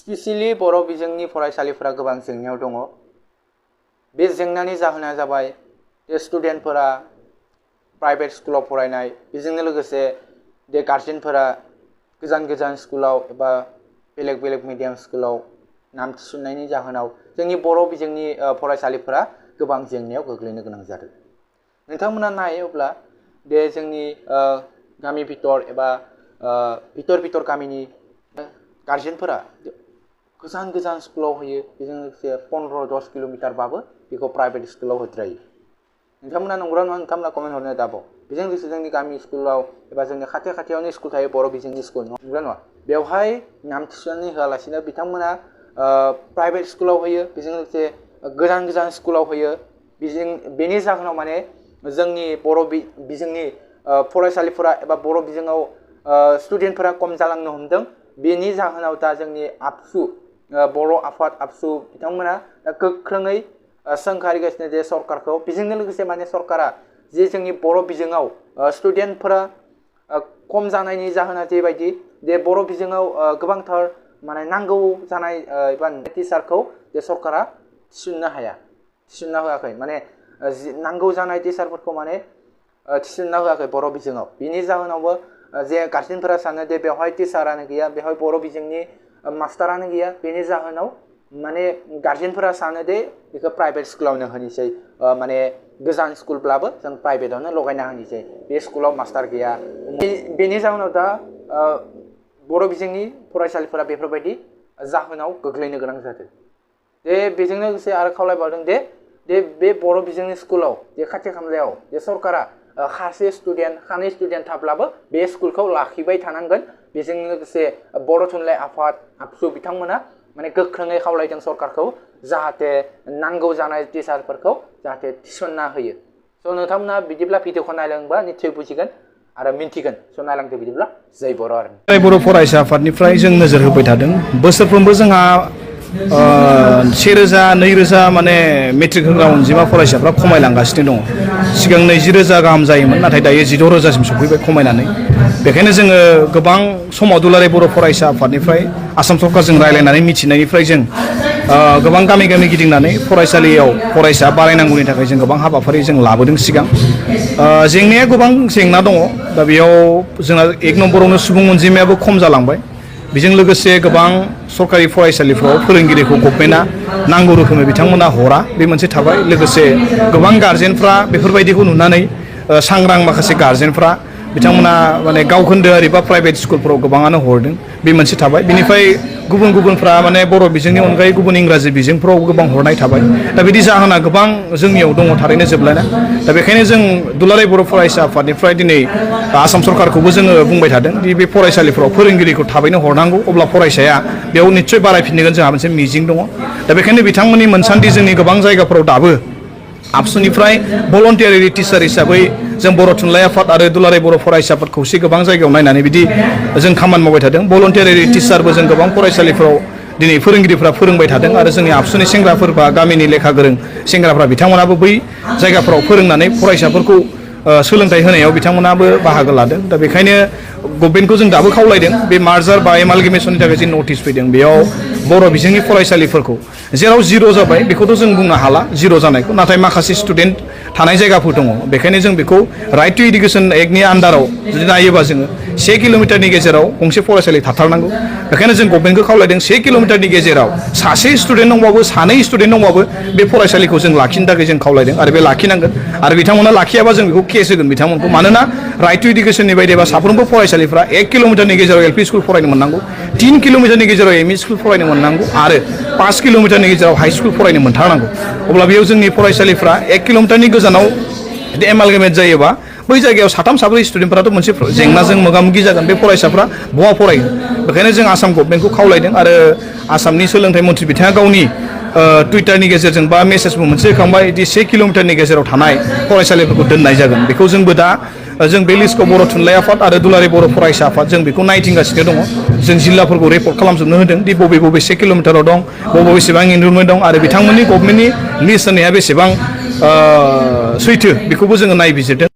Specially बर' बिजोंनि फरायसालिफोरा गोबां जेंनायाव दङ। बे जेंनानि जाहोना जाबाय जे स्टुडेन्टफोरा प्राइभेट स्कुलाव फरायनाय, बेजोंनो लोगोसे जे गार्जेनफोरा गोजान गोजान स्कुलाव एबा बेलेग बेलेग मिडियाम स्कुलाव नाम थिसननायनि जाहोनाव जोंनि बर' बिजोंनि फरायसालिफोरा गोबां जेंनायाव गोग्लैनो गोनां जादों। नोंथांमोना नायोब्ला दे जोंनि गामि भितर एबा भितर गामिनि गार्जेनफोरा गोजान गोजान स्कुलाव होयो, बेजों लोगोसे 15-10 किल'मिटारबाबो बेखौ प्राइभेट स्कुलाव होद्रायो। नोंथांमोना नंगौना नङा नोंथांमोना कमेन्ट हरनो दाबाव। बेजों लोगोसे जोंनि गामि स्कुलाव एबा जोंनि खाथियावनो स्कुल थायो, बर' बिजोंनि स्कुल, नंगौना नङा? बेवहाय नाम थिसननानै होआलासिनो बिथांमोना प्राइभेट स्कुलाव होयो, बेजों लोगोसे गोजान गोजान स्कुलाव होयो। बेनि जाहोनाव माने जोंनि बर' बिजोंनि फरायसालिफोरा एबा बर' बिजोङाव स्टुडेन्टफोरा खम जालांनो हमदों। बेनि जाहोनाव दा जोंनि आबसु बर' आफाद आबसु बिथांमोना दा गोख्रोङै सोंखारिगासिनो जे सरकारखौ। बेजोंनो लोगोसे माने सरकारा जे जोंनि बर' बिजोङाव स्टुडेन्टफोरा खम जानायनि जाहोना जेबायदि जे बर' बिजोङाव गोबांथार माने नांगौ जानाय एबा टिचारखौ जे सरकारा थिसनना होआखै, माने नांगौ जानाय टिचारफोरखौ माने थिसनना होआखै बर' बिजोङाव। बिनि जाहोनावबो जे गार्जेनफोरा सानो दे बेवहाय टिचारानो गैया, बेवहाय बर' बिजोंनि मास्टारानो गैया। बेनि जाहोनाव माने गार्जेनफोरा सानो दे बेखौ प्राइभेट स्कुलावनो होनोसै, माने गोजान स्कुलब्लाबो जों प्राइभेटावनो लगायना होनोसै, बे स्कुलाव मास्टार गैया। बेनि जाहोनाव दा बर' बिजोंनि फरायसालिफोरा बेफोरबायदि जाहोनाव गोग्लैनो गोनां जादों। दे बेजों लोगोसे आरो खावलायबावदों दे बे बर' बिजोंनि स्कुलाव जे खाथि खालायाव जे सरकारा सानै स्टुडेन्ट थाब्लाबो बे स्कुलखौ लाखिबाय थानांगोन। बेजों लोगोसे बर' थुनलाइ आफाद आबसु बिथांमोना माने गोख्रोङै खावलायदों सरकारखौ जाहाथे नांगौ जानाय टिचारफोरखौ जाहाथे थिसनना होयो। स' नोंथांमोना बिदिब्ला भिडिअखौ नायलांबा निस्सय बुजिगोन आरो मिन्थिगोन। स' नायलांदो बिदिब्ला जै बर' आर्मि। बर' फरायसा आफादनिफ्राय जों नोजोर होबाय थादों। बोसोरफ्रोमबो जोंहा 1000-2000 माने मेट्रिक होग्रा अनजिमा फरायसाफ्रा खमायलांगासिनो दङ। सिगां 20,000 गाहाम जायोमोन, नाथाय दायो 16,000सिम सफैबाय खमायनानै। बेखायनो जोङो गोबां समाव दुलाराय बर' फरायसा आफादनिफ्राय आसाम सरकारजों रायलायनानै मिथिनायनिफ्राय जों गोबां गामि गामि गिदिंनानै फरायसालियाव फरायसा बारायनांगौनि थाखाय जों गोबां हाबाफारि जों लाबोदों सिगां। जेंनाया गोबां जेंना दङ। दा बेयाव जोंना 1 नम्बरावनो सुबुं अनजिमायाबो खम जालांबाय। बेजों लोगोसे गोबां सरकारि फरायसालिफ्राव फोरोंगिरिखौ गभर्नमेन्टआ नांगौ रोखोमै बिथांमोना हरा, बे मोनसे थाबाय। लोगोसे गोबां गार्जेनफ्रा बेफोरबायदिखौ नुनानै सांग्रां माखासे गार्जेनफ्रा बिथांमोना माने गावखोन्दोआरि बा प्राइभेट स्कुलफोराव गोबाङानो हरदों, बे मोनसे थाबाय। बिनिफ्राय गुबुनफ्रा माने बर' बिजोंनि अनगायै गुबुन इंराजि बिजोंफ्राव गोबां हरनाय थाबाय। दा बिदि जाहोना गोबां जोंनियाव दङ थारैनो जोबलायना। दा बेखायनो जों दुलाराय बर' फरायसा आफादनिफ्राय दिनै आसाम सरकारखौबो जोङो बुंबाय थादों दि बे फरायसालिफ्राव फोरोंगिरिखौ थाबैनो हरनांगौ, अब्ला फरायसाया बेयाव निस्सय बारायफिनगोन, जोंहा मोनसे मिजिं दङ। दा बेखायनो बिथांमोननि मोनसान्दि जोंनि गोबां जायगाफोराव दाबो आबसुनिफ्राय भलन्टियारि टिचार हिसाबै जों बर' थुनलाइ आफाद आरो दुलाराय बर' फरायसा आफाद खौसे गोबां जायगायाव नायनानै बिदि जों खामानि मावबाय थादों। भलन्टियारि टिचारबो जों गोबां फरायसालिफ्राव दिनै फोरोंगिरिफ्रा फोरोंबाय थादों आरो जोंनि आबसुनि सेंग्राफोर बा गामिनि लेखा गोरों सेंग्राफ्रा बिथांमोनाबो बै जायगाफोराव फोरोंनानै फरायसाफोरखौ सोलोंथाइ होनायाव बिथांमोनाबो बाहागो लादों। दा बेखायनो गभर्नमेन्टखौ जों दाबो खावलायदों, बे मार्जार बा एमालगेमेसननि थाखाय जि नटिस फैदों बेयाव बर' बिजोंनि फरायसालिफोरखौ जेराव 0 जाबाय बेखौथ' जों बुंनो हाला 0 जानायखौ, नाथाय माखासे स्टुडेन्ट थानाय जायगाफोर दङ। बेखायनो जों बेखौ राइट टु इडुकेसन एक्टनि आन्दाराव जुदि नायोबा जोङो 1 किल'मिटारनि गेजेराव गंसे फरायसालि थाथारनांगौ। बेखायनो जों गभर्नमेन्टखौ खावलायदों 1 किल'मिटारनि गेजेराव सासे स्टुडेन्ट दंबाबो 2 स्टुडेन्ट दंबाबो बे फरायसालिखौ जों लाखिनो थाखाय जों खावलायदों आरो बे लाखिनांगोन। आरो बिथांमोना लाखियाबा जों बेखौ केस होगोन बिथांमोनखौ। मानोना राइट टु इडुकेसननि बायदिबा साफ्रोमबो फरायसालिफ्रा 1 किल'मिटारनि गेजेराव एलपि स्कुल फरायनो मोननांगौ, 3 किल'मिटारनि गेजेराव एमइ स्कुल फरायनो मोननांगौ आरो 5 किल'मिटारनि गेजेराव हाइ स्कुल फरायनो मोनथारनांगौ। अब्ला बेयाव जोंनि फरायसालिफ्रा 1 किल'मिटारनि गोजानाव जुदि एमालगेमेट जायोबा बै जायगायाव 3-4 स्टुडेन्टफोराथ' मोनसे जेंनाजों मोगा मोगि जागोन, बे फरायसाफ्रा बहा फरायगोन। बेखायनो जों आसाम गभर्नमेन्टखौ खावलायदों आरो आसामनि सोलोंथाइ मन्थ्रि बिथाङा गावनि टुइटारनि गेजेरजों बा मेसेजबो मोनसे होखांबाय दि 1 किल'मिटारनि गेजेराव थानाय फरायसालिफोरखौ दोननाय जागोन। बेखौ जोंबो दा जों बे लिस्टखौ बर' थुनलाइ आफाद आरो दुलाराय बर' फरायसा आफाद जों बेखौ नायथिंगासिनो दङ। जों जिल्लाफोरखौ रिपर्ट खालामजोबनो होदों दि बबे 1 किल'मिटाराव दं, बबे बेसेबां इनरलमेन्ट दं आरो बिथांमोननि गभर्नमेन्टनि लिस्ट होनाया बेसेबां सैथो बेखौबो जोङो नायबिजिरदों।